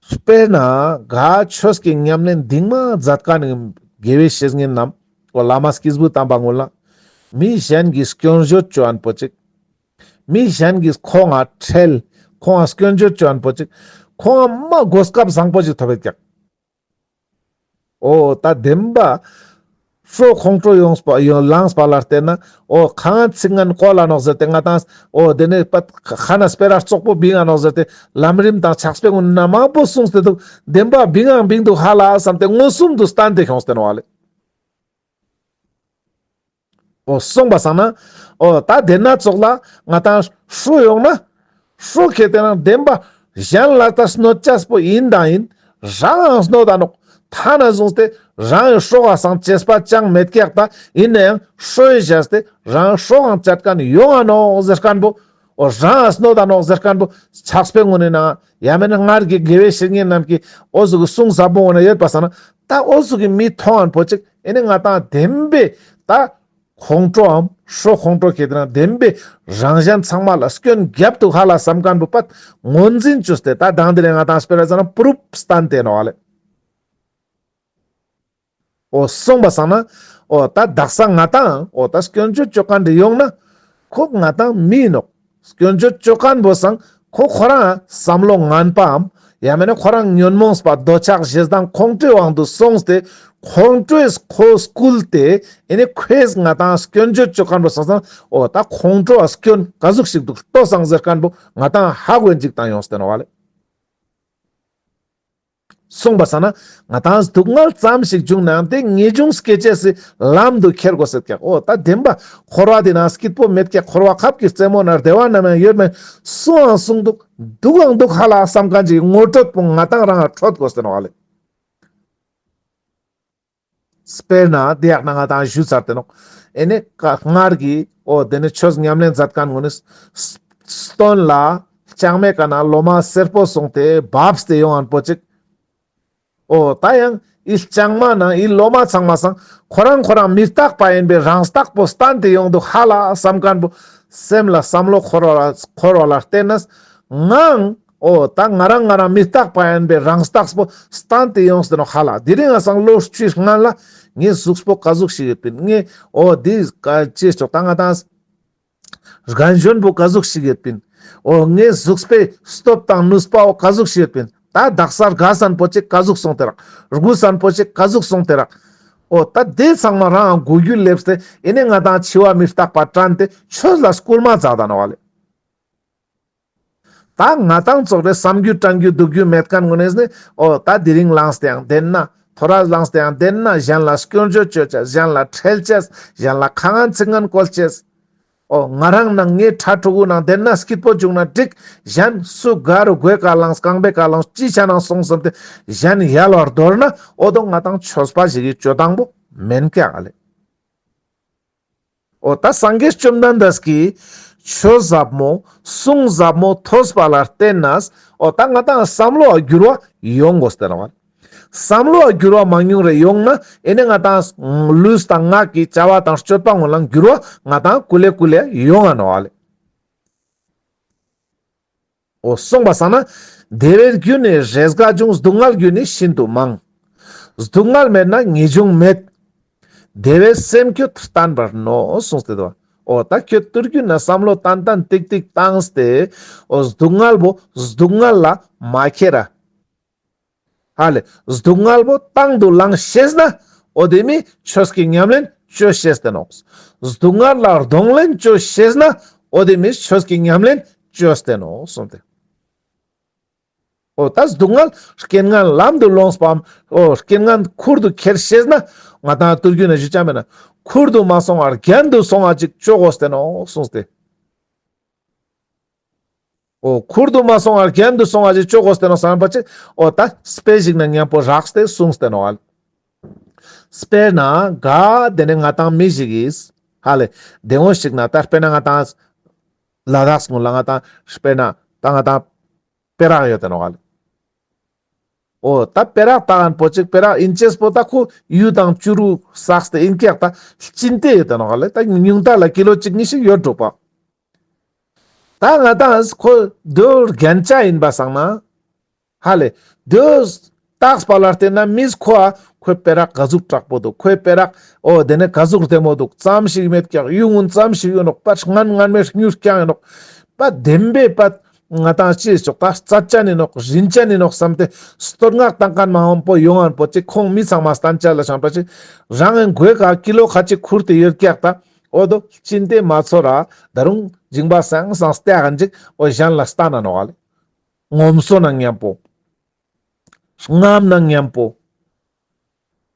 དཔེར་ན་ག་ཆོས་ཀྱི་ཉམས་ལེན་གདིང་མ་མཛད་མཁན་ནི་དགེ་བའི་བཤེས་གཉེན་རྣམས་འོ་བླ་མ་སྐྱེས་བུ་དམ་པ་ངུ་ལ་མི་གཞན་གྱི་སྐྱོན་བརྗོད་བཅོ་ཨན་པོ་ཅིག་མི་གཞན་གྱིས་ཁོང་ང་ཁྲེལ། ཁོང་ང་སྐྱོན་བརྗོད་བཅོ་ཨན་པོ་ཅིག་ཁོང་ང་མ་གོ་སྐབས་བཟང་པོ་ཅིག་ཐོབ་ཡོད་ཀྱག་འོ་ད་བདེན་པ་ཧྲོ་ཁོང་ཁྲོ་ཡོངས་པ་ཡོང་ལངས་པ་ལ་བརྟེན་ན་འོ་ཁ་ངན་ཚིག་ངན་བཀོལ་ལ་ནོག་ཟེར་ཏེ་ང་ཏང་འོ་དེ་ནས་པད་ཁ་ན་སྤེ་ར་རྩོག་པོ་བིང་ང་ནོག་ཟེར་ཏེ་ལམ་རིམ་དང་ཕྱག་དཔེ་ངོ་ན་མང་པོ་གསུངས་ཏེ་འདུག་བདེན་པ་བིང་ང་བིང་འདུག་ཧ་ལ་བསམ་སྟེ་མངོན་སུམ་དུ་བསྟན་ཏེ་ཁྱོངས་ཏེ་ནོག་ལེ། འོ་སོང་པ་སང་ན། འོ་ད་དེ་ན་ཙོགས་ལ་ང་ཏང་ཧྲོ་ཡོང་ན། ཧྲོ་ཁེ་ཏེ་ན་བདེན་པ་གཞན་ལ་ད་གནོད་ཅེས་པོ་ཡིན་དང་ཡིན། རང་ཡང་གནོད་ད་ནོག་ཐ་ན་བཟུང་སྟེ་རང་ཡང་ཧྲོ་བ་སང་ཅེས་པ་ཅང་མེད་ཀྱག་ད་ཡིན་ན་ཡང་ཧྲོ་ཡི་བཞག་སྟེ་རང་ཧྲོ་བའང་ཅད་མཁན་ཡོང་ང་ནོག་ཟེར་མཁན་པོ། འོ་རང་ཡང་གནོད་ད་ནོག་ཟེར་མཁན་པོ། ཕྱག་དཔེ་ངོ་ནས་ན་ཡང་མེད་ན་སྔར་གྱི་དགེ་བའི་བཤེས་གཉེན་རྣམས་ཀྱིས་འོ་ཟུག་གི་གསུང་ཟབ་མོ་ངོ་ན་ཡོད་པ་སང་ན། ད་འོ་ཟུག་གི་མི་མཐོང་ཨན་པོ་ཅིག་ཨེ་ནི་ང་ཏང་བདེན་པའི་ད་ཁོང་ཁྲོའམ་ཧྲོ་ཁོང་ཁྲོ་ཁེ་ཏེ་ན་བདེན་པའི་རང་གཞན་ཚང་མ་ལ་སྐྱོན་རྒྱབ་འདུག་ཧ་ལ་བསམ་མཁན་པོ་པད་ངོས་འཛིན་བཅོས་ཏེ་ད་དང་དེ་ལས་ང་ཏང་སྤེ་ར་ཙ་ན་པུ་རུབ་སྟན་ཏེ་ནོག་ལེ། འོ་སོང་པ་སང་ན་འོ་ད་དག་ས་ང་ཏང་འོ་ད་སྐྱོན་བརྗོད་བཅོ་མཁན་དེ་ཡོང་ན་ཁོ་ང་ཏང་མི་ནོག་སྐྱོན་བརྗོད་བཅོ་མཁན་པོ་སང་ཁོ་ཁོ་རང་བསམ་བློ་ངན་པའམ་ཡང་མེད་ན་ཁོ་རང་ཉོན་མོངས་པ་འདོད་ཆགས་ཞེ་སྡང་ཁོང་ཁྲོའི་དབང་དུ་སོང་སྟེ་ཁོང་ཁྲོས་ཁོ་སྐུལ་ཏེ་ཨེ་ནི་ཁོས་ང་ཏང་སྐྱོན་བརྗོད་བཅོ་མཁན་པོ་སང་སང་འོ་ད་ཁོང་ཁྲོ་བ་སྐྱོན་ག་ཟུག་ཞིག་འདུག་ལྟོས་སང་ཟེར་མཁན་པོ་ང་ཏང་ཧ་གོ་ཡིན་ཅིག་ཏང་ཡོངས་ཏེ་ནོག་ལེ། སོང་པ་སང་ན་ང་ཏང་སྡུག་བསྔལ་ཙམ་ཞིག་བྱུང་ནའང་དེ་ངེས་འབྱུང་སྐྱེ་ཅེས་སི་ལམ་དུ་ཁྱེར་དགོས་ཟེར་ཀྱག་འོ་ད་བདེན་པ་འཁོར་བ་འདི་ན་སྐྱིད་པོ་མེད་ཀྱག་འཁོར་བ་ཁབ་ཀྱི་རྩེ་མོ་ན་བདེ་བ་ནམ་ཡང་ཡོད་མེད་སུའང་གསུངས་འདུག་སྡུག་ཨང་སྡུག་ཧ་ལ་བསམ་མཁན་ཅིག་ངོ་སྤྲོད་པོ་ང་ཏང་རང་ལ་འཕྲོད་དགོས་ཟེར་ནོག་ལེ། དཔེར་ན་དེ་ཡག་ན་ང་ཏང་ཞུ་ཚར་ཏེ་ནོག་ཨེ་ནི་ཀ་སྔར་གྱི་འོ་དེ་ནི་ཆོས་ཉམས་ལེན་མཛད་མཁན་ངོ་ནི་སྟོན་ལ་ལྕང་མའི་ཀ་ན་ལོ་མ་སེར་པོ་སོང་སྟེ་བབས་ཏེ་ཡོང་ཨན་པོ་ཅིག་འོ་ད་ཡང་ཨི་ལྕང་མ་ན་ཨི་ལོ་མ་ཚང་མ་སང་ཁོ་རང་ཁོ་རང་མི་རྟག་པ་ཡིན་པའི་རང་རྟགས་པོ་སྟན་ཏེ་ཡོང་འདུག་ཧ་ལ་བསམ་མཁན་པོ་སེམས་ལ་བསམ་བློ་འཁོར་བ་ལ་འཁོར་བ་ལ་བརྟེན་ནས་ངའང་འོ་ད་ང་རང་ང་རང་མི་རྟག་པ་ཡིན་པའི་རང་རྟགས་པོ་སྟན་ཏེ་ཡོངས་ཏེ་ནོག་ཧ་ལ། དེ་རིང་ང་སང་ལོ་བཅུའི་སྔན་ལ་ངའི་གཟུགས་པོ་ག་ཟུག་ཞིག་ཡོད་པིན། ངའི་འོ་དེ་ཀ་ཅེས་ཆོག་ད་ང་ཏང་རྒན་གཞོན་པོ་ག་ཟུག་ཞིག་ཡོད་པིན། འོ་ངའི་གཟུགས་པོའི་སྟོབས་དང་ནུས་པའོ་ག་ཟུག་ཞིག་ཡོད་པིན། ད་དག་ས་རྒས་ཨན་པོ་ཅིག་ག་ཟུག་སོང་སྟེ་རག་རྒུད་ཨན་པོ་ཅིག་ག་ཟུག་སོང་སྟེ་རག་འོ་ད་དེ་ཚང་མ་རང་གོ་རྒྱུ་ལེབས་ཏེ་ཨེ་ནི་ང་ཏང་འཆི་བ་མི་རྟག་པ་དྲན་ཏེ་ཆོས་ལ་སྐུལ་མ་མཛད་ད་ནོག་ལེ། ད་ང་ཏང་ཙོགས་རེ་བསམ་རྒྱུ་དྲན་རྒྱུ་སྡུག་རྒྱུ་མེད་མཁན་ངོ་ནས་ནི་འོ་ད་དེ་རིང་ལངས་ཏེ་ཡང་བདེན་ན་ཐོ་རས་ལངས་ཏེ་ཡང་བདེན་ན་གཞན་ལ་སྐྱོན་བརྗོད་བཅོ་ཅེས་གཞན་ལ་ཁྲེལ་ཅེས་གཞན་ལ་ཁ་ངན་ཚིག་ངན་བཀོལ་ཅེས། འོ་ང་རང་ནང་ངའི་ཕྲུ་གུ་ནང་བདེན་ན་སྐྱིད་པོ་བྱུང་ན་འགྲིག་གཞན་སུ་ག་རུ་དགོས་ཀ་ལངས་རྐང་པའི་ཀ་ལངས་ཅི་ཆ་ནང་སོང་བསམ་སྟེ་གཞན་ཡལ་བར་དོར་ན་འོ་དོ་ང་ཏང་ཆོས་པ་ཞིག་གི་བཅོ་སྟངས་པོ་མེན་ཀྱག་ལེ། འོ་ད་སངས་རྒྱས་བཅོམ་ལྡན་འདས་ཀྱི་ཆོས་ཟབ་མོ་གསུང་ཟབ་མོ་ཐོས་པ་ལ་བརྟེན་ནས་འོ་ད་ང་ཏང་བསམ་བློ་འ་འགྱུར་བ་ཡོང་དགོས་ཏེ་ནོག་ལེ། བསམ་བློ་འ་འགྱུར་བ་མང་ཉུང་རེ་ཡོང་ན་ཨེ་ནི་ང་ཏང་ལུས་དང་ངག་གི་བྱ་བ་དང་སྤྱོད་པ་ངོ་ལ་འགྱུར་བ་ང་ཏང་ཀུ་ལེ་ཀུ་ལེ་ཡོང་ང་ནོག་ལེ། འོ་གསུངས་པ་སང་ན། བདེ་བའི་རྒྱུ་ནི་རེས་འགའ་འབྱུང་། སྡུག་བསྔལ་རྒྱུ་ནི་ཤིན་ཏུ་མང་། སྡུག་བསྔལ་མེད་ན་ངེས་འབྱུང་མེད། བདེ་བའི་སེམས་ཁྱོད་བརྟན་པར་མནོ། གསུངས་ཏེ་འདུག་འོ་ད་ཁྱོད་ཏུར་རྒྱུ་ན་བསམ་བློ་ཏན་ཏན་ཏིག་ཏིག་བཏང་སྟེ། འོ་སྡུག་བསྔལ་བོ་སྡུག་བསྔལ་ལ་མ་ཁྱེར་ར། ཧ་ལེ། སྡུག་བསྔལ་བོ་དང་དུ་བླངས་ཤེས་ན། འོ་དེ་མི་ཆོས་ཀྱི་ཉམས་ལེན་ཅོ་ཤེས་ཏེ་ནོག། སྡུག་བསྔལ་ལ་གདོང་ལེན་ཅོ་ཤེས་ན། འོ་དེ་མི་ཆོས་ཀྱི་ཉམས་ལེན་ཅོས་ཏེ་ནོག་གསུངས་ཏེ། འོ་ད་སྡུག་བསྔལ་རྐྱེན་ངན་ལམ་དུ་སློངས་པའམ། འོ་རྐྱེན་ངན་ཁུར་དུ་ཁྱེར་ཤེས་ན། ང་ཏང་ཏུར་རྒྱུ་ན་ཞུ་ཅ་མེད་ན། ཁུར་དུ་མ་སོང་བར་རྒྱན་དུ་སོང་བ་ཅིག་ཅོ་དགོས་ཏེ་ནོག་གསུངས་ཏེ། འོ་ཁུར་དུ་མ་སོང་བར་རྒྱན་དུ་སོང་བ་ཅིག་ཅོ་དགོས་ཏེ་ནོག་བསམ་པ་ཅིག་འོ་ད་དཔེ་ཞིག་ན་མཉམ་པོ་རགས་ཏེ་གསུངས་ཏེ་ནོག་ལེ། དཔེར་ན་ག་དེ་ནས་ང་ཏང་མི་ཞིག་གིས་ཧ་ལེ། དེ་འོ་ཞིག་ན་ད་དཔེར་ན་ང་ཏང་ལ་དྭགས་སྔོན་ལ་ང་ཏང་དཔེར་ན་ད་ང་ཏང་པེ་རག་ཡོད་དེ་ནོག་ལེ། འོ་ད་པེ་རག་ད་གན་པོ་ཅིག་པེ་རག་ཨིན་ཅེས་པོ་ད་ཁོ་གཡུ་དང་བྱུ་རུ་བསགས་ཏེ་ཨིན་ཀྱག་ད་གཅིན་ཏེ་ཡོད་དེ་ནོག་ལེ། ད་ཉུང་མཐའ་ལ་ཀི་ལོ་གཅིག་གཉིས་ཤིག་ཡོད་འགྲོ་པ། ད་ང་ཏང་ཁོ་དོ་རྒྱན་ཆ་ཨིན་པ་སང་ན། ཧ་ལེ། དོ་བཏགས་པ་ལ་བརྟེན་ན་མིས་ཁོ་ཨ་ཁོའི་པེ་རག་ག་ཟུག་དྲག་པོ་འདུག། ཁོའི་པེ་རག་འོ་དེ་ནས་ག་ཟུག་བདེ་མོ་འདུག། ཙམ་ཞིག་མེད་ཀྱག། གཡུ་སྔོན་ཙམ་ཞིག་ཡོད་ནོག། པ་ངན་ངན་མེད་མྱུར་རྐྱང་ཡོད་ནོག། པ་བདེན་པའི་པ་ང་ཏང་ཅི་ཆོག་པ་རྩ་ཅན་ཨིན་ནོག་རིན་ཅན་ཨིན་ནོག་བསམ་སྟེ་བསྟོད་བསྔགས་བཏང་མཁན་མང་པོ་ཡོང་ངན་པོ་ཅིག་ཁོང་མི་ཚང་མ་སྟན་ཆ་ལ་བྱང་པ་ཅིག་རང་ངན་གོས་ཀ་ཀི་ལོ་ཁ་ཅིག་ཁུར་ཏེ་ཡོད་ཀྱག་ད། འོ་དོ་གཅིན་ཏེ་མ་ཚོར་ར་ད་རུང་ཇིང་པ་སང་སང་སྟེ་གན་ཅིག་འོ་གཞན་ལ་སྟན་ན་ནོག་ལེ། ངོམ་སོ་ན་མཉམ་པོ། རྔམ་ན་མཉམ་པོ།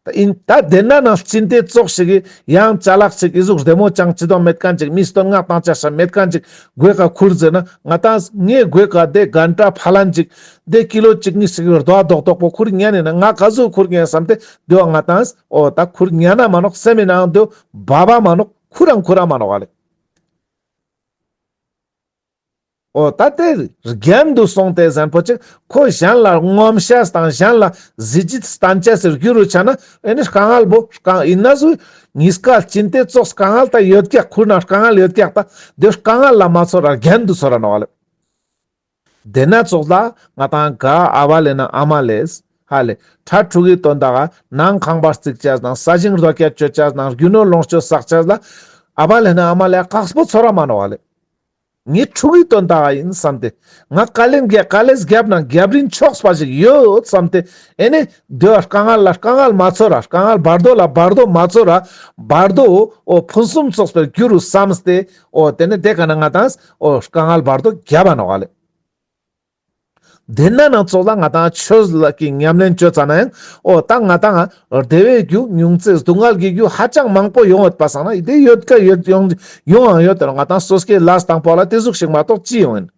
ད་ཨིན་ད་དེ་ན་ནང་གཅིན་ཏེ་ཙོགས་ཤིག་གི་ཡང་ཅ་ལག་ཅིག་ཨི་ཟུག་བདེ་མོ་ཅང་ཅི་དོང་མེད་མཁན་ཅིག་མི་སྟོན་ངག་དང་ཅ་ཤ་མེད་མཁན་ཅིག་གོས་ཀ་ཁུར་ཟེར་ན་ང་ཏང་ངའི་གོས་ཀ་དེ་གན་ཏྲ་ཕ་ལན་ཅིག་དེ་ཀི་ལོ་གཅིག་གཉིས་ཤིག་རྡོ་རྡོག་རྡོག་པོ་ཁུར་ཉན་ནི་ན་ང་ག་ཟུག་ཁུར་ཉན་བསམ་སྟེ་དེ་བ་ང་ཏང་འོ་ད་ཁུར་ཉན་ན་མ་ནོག་སེམས་མི་ནང་དུ་བ་བ་མ་ནོག་ཁུར་རང་ཁུར་རང་མ་ནོག་ལེ། འོ་ད་དེ་རྒྱན་དུ་སོང་སྟེ་ཟན་པོ་ཅིག་ཁོ་གཞན་ལ་ངོམ་ཤེས་དང་གཞན་ལ་གཟི་བརྗིད་སྟན་ཅེས་སི་རྒྱུ་རུ་ཆ་ན་ཨེ་ནི་དཀའ་ངལ་བོ་དཀའ་ཨིན་ན་སུ་གཉིས་ཀ་གཅིན་ཏེ་ཙོགས་དཀའ་ངལ་ད་ཡོད་ཀྱག། ཁུར་ན་དཀའ་ངལ་ཡོད་ཀྱག། ད་དེ་དཀའ་ངལ་ལ་མ་ཚོར་ར་རྒྱན་དུ་ཚོར་ར་ནོག་ལེ། དེ་ན་ཙོགས་ལ་ང་ཏང་ག་ཨ་བ་ལེ་ན་ཨ་མ་ལེས་ཧ་ལེ་ཕྲུ་གུའི་དོན་དག་ག་ནང་ཁང་པ་རྩིག་ཅེས་དང་ས་ཞིང་རྡོ་སྐྱ་གཅོད་ཅེས་དང་རྒྱུ་ནོར་ལོངས་སྤྱོད་བསགས་ཅེས་ལ་ཨ་བ་ལེ་ན་ཨ་མ་ལེ་དཀགས་པོ་ཚོར་ར་མ་ནོག་ལེ། ངའི་ཕྲུ་གུའི་དོན་དག་ཨིན་བསམ་སྟེ། ང་དཀའ་ལས་རྒྱབ་དཀའ་ལས་རྒྱབ་ན་རྒྱབ་རིན་ཆོག་པ་ཞིག་ཡོད་བསམ་སྟེ། ཨེ་ནི་དེ་བ་དཀའ་ངལ་ལ་དཀའ་ངལ་མ་ཚོར་ར་དཀའ་ངལ་བར་དོ་ལ་བར་དོ་མ་ཚོར་ར་བར་དོ་འོ་ཕུན་སུམ་ཚོགས་པའི་རྒྱུ་རུ་བསམ་སྟེ། འོ་དེ་ནི་དེ་ཀ་ན་ང་ཏང་འོ་དཀའ་ངལ་བར་དོ་རྒྱབ་པ་ནོག་ལེ། དེ་ན་ནང་ཙོགས་ལ་ང་ཏང་ཆོས་ལ་གི་ཉམས་ལེན་ཅོ་ཙ་ན་ཡང་འོ་ད་ང་ཏང་བདེ་བའི་རྒྱུ་ཉུང་ཙེ་སྡུག་བསྔལ་གྱི་རྒྱུ་ཧ་ཅང་མང་པོ་ཡོང་ཡོད་པ་སང་ན་དེ་ཡོད་ཀ་ཡོད་ཡོང་ཡོང་ཡང་ཡོད་དེ་ང་ཏང་སོ་སྐྱེ་ལས་དང་པོ་ལ་དེ་ཟུག་ཞིག་མ་གཏོགས་ཅི་ཡོང་ཡིན།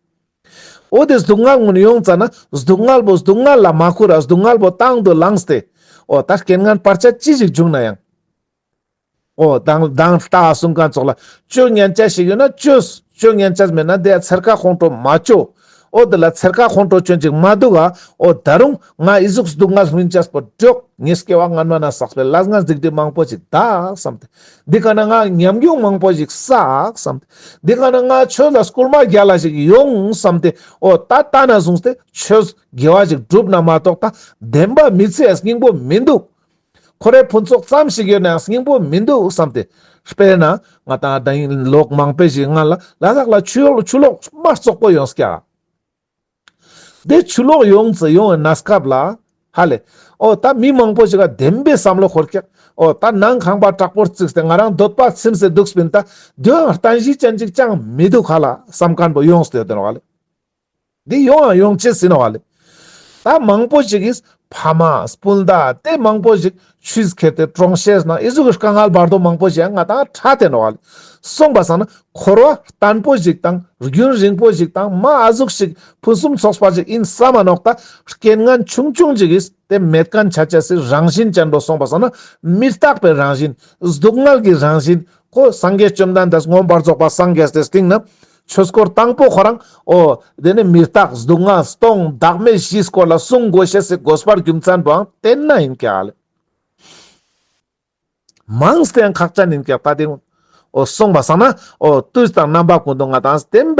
འོ་དེ་སྡུག་བསྔལ་ངུན་ཡོང་ཙ་ན་སྡུག་བསྔལ་བོ་སྡུག་བསྔལ་ལ་མ་ཁུར་ར་སྡུག་བསྔལ་བོ་དང་དུ་བླངས་ཏེ། འོ་ད་རྐྱེན་ངན་བར་ཆད་ཅི་ཞིག་བྱུང་ན་ཡང་། འོ་དང་དང་ལྟ་གསུང་མཁན་ཙོགས་ལ་ཅོ་ཉན་ཅེས་ཞིག་ཡོད་ན་ཅོས། ཅོ་ཉན་ཅེས་མེད་ན་དེ་ཚེར་ཁ་ཁོང་ཁྲོ་མ་ཅོ། འོ་དེ་ལ་ཚེར་ཁ་ཁོང་ཁྲོ་ཅོ་ཅིག་མ་འདུག་ག། འོ་ད་རུང་ང་ཨི་ཟུག་སྡུག་བསྔལ་སྨིན་ཅེས་པོ་འདུག། ངའི་སྐྱེ་བ་སྔན་མ་ན་བསགས་པའི་ལས་ངན་སྡིག་སྒྲིབ་མང་པོ་ཞིག་དག་བསམ་སྟེ། འདི་ཀ་ན་ང་ཉམས་མྱོང་མང་པོ་ཞིག་བསགས་བསམ་སྟེ། འདི་ཀ་ན་ང་ཆོས་ལ་སྐུལ་མ་རྒྱལ་ལ་ཞིག་ཡོང་བསམ་སྟེ། འོ་ད་ལྟ་ན་བཟུང་སྟེ་ཆོས་དགེ་བ་ཞིག་བསྒྲུབ་ན་མ་གཏོགས་ད་བདེན་པ་མི་ཚེ་ཡ་སྙིང་པོ་མི་འདུག། ཁོ་རའི་ཕུན་ཚོགས་ཙམ་ཞིག་ཡོད་ནའང་སྙིང་པོ་མི་འདུག་བསམ་སྟེ། དཔེར་ན་ང་ཏང་ད་ཡིན་ལོག་མང་པོ་ཞིག་སྔན་ལ་ལ་དྭགས་ལ་ཆུ་ལོག་ཆུ་ལོག་མ་བཙོག་པོ་ཡོང་ཀྱག། དེ་ཆུ་ལོག་ཡོང་ཙ་ཡོང་བའི་གནས་སྐབས་ལ་ཧ་ལེ། འོ་ད་མི་མང་པོ་ཞིག་ག་བདེན་པའི་བསམ་བློ་འཁོར་ཀྱག། འོ་ད་ནང་ཁང་པ་དྲག་པོ་རྩིགས་ཏེ་ང་རང་འདོད་པ་ཚིམས་སེ་འདུག་པིན། ད་དོན་བརྟན་གཞི་ཅན་ཅིག་ཅང་མི་འདུག་ཧ་ལ་བསམ་མཁན་པོ་ཡོང་སྟེ་ཡོད་དེ་ནོག་ལེ། འདི་ཡོང་ཡང་ཡོང་ཅེས་ཡིན་ནོག་ལེ། ད་མང་པོ་ཞིག་གིས་ཕ་མ་སྤུན་ཟླ་དེ་མང་པོ་ཞིག་ཆུས་ཁྱེར་ཏེ་གྲོངས་ཤེས་ན་ཨི་ཟུག་གི་དཀའ་ངལ་བར་དོ་མང་པོ་ཞིག་ང་ཏང་ཕྲད་དེ་ནོག་ལེ། སོང་པ་སང་ན་འཁོར་བ་བརྟན་པོ་ཞིག་དང་རྒྱུན་རིང་པོ་ཞིག་དང་མ་ཨ་ཟུག་ཞིག་ཕུན་སུམ་ཚོགས་པ་ཞིག་ཡིན་བསམ་མ་ནོག། ད་རྐྱེན་ངན་ཆུང་ཆུང་ཞིག་གིས་དེ་མེད་མཁན་ཆ་ཅེས་སི་རང་བཞིན་ཅན་པོ་སོང་པ་སང་ན་མི་རྟག་པའི་རང་བཞིན་སྡུག་བསྔལ་གྱི་རང་བཞིན། ཁོ་སངས་རྒྱས་བཅོམ་ལྡན་འདས་མངོན་པར་རྫོགས་པ་སངས་རྒྱས་ཏེ་སྟིང་ནེ་ཆོས་སྐོར་དང་པོ་ཁོ་རང་འོ་དེ་ནི་མི་རྟག་སྡུག་བསྔལ་སྟོང་བདག་མེད་བཞིའི་སྐོར་ལ་གསུང་དགོས་ཤེས་སི་དགོས་པ་རྒྱུ་མཚན་པོའང་བསྟན་ན་ཡིན་ཀྱག་ལེ། མང་སྟེ་ཡང་ཁག་ཅན་ཡིན་ཀྱག་ད་དེ་འོ་གསུངས་པ་སང་ན་འོ་དུས་དང་རྣམ་པ་ཀུན་ཏུ་ང་དང་བསྟན་པ་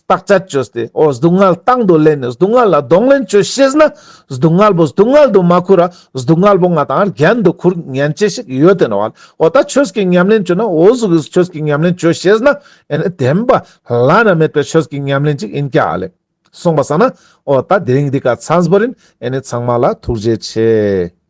བརྟག་དཔྱད་བཅོས་ཏེ་འོ་སྡུག་བསྔལ་དང་དུ་ལེན་ནས་སྡུག་བསྔལ་ལ་གདོང་ལེན་བཅོས་ཤེས་ན་སྡུག་བསྔལ་པོ་སྡུག་བསྔལ་དུ་མ་ཁུར་ར་སྡུག་བསྔལ་པོ་ང་དང་རྒྱན་དུ་ཁུར་ཉན་ཅེས་ཤིག་ཡོད་དེ་ནོག་ལེ། འོ་ད་ཆོས་ཀྱི་ཉམས་ལེན་བཅོས་ན་འོ་ཟུག་གི་ཆོས་ཀྱི་ཉམས་ལེན་བཅོས་ཤེས་ན་ཨེ་ནི་བདེན་པ་བླ་ན་མེད་པའི་ཆོས་ཀྱི་ཉམས་ལེན་ཅིག་ཡིན་ཀྱག་ལེ། གསུངས་པ་སང་ན་འོ་ད་དེ་རིང་འདི་ཀ་ཚང་པོ་ཡིན། ཨེ་ནི་ཚང་མ་ལ་ཐུགས་རྗེ་ཆེ།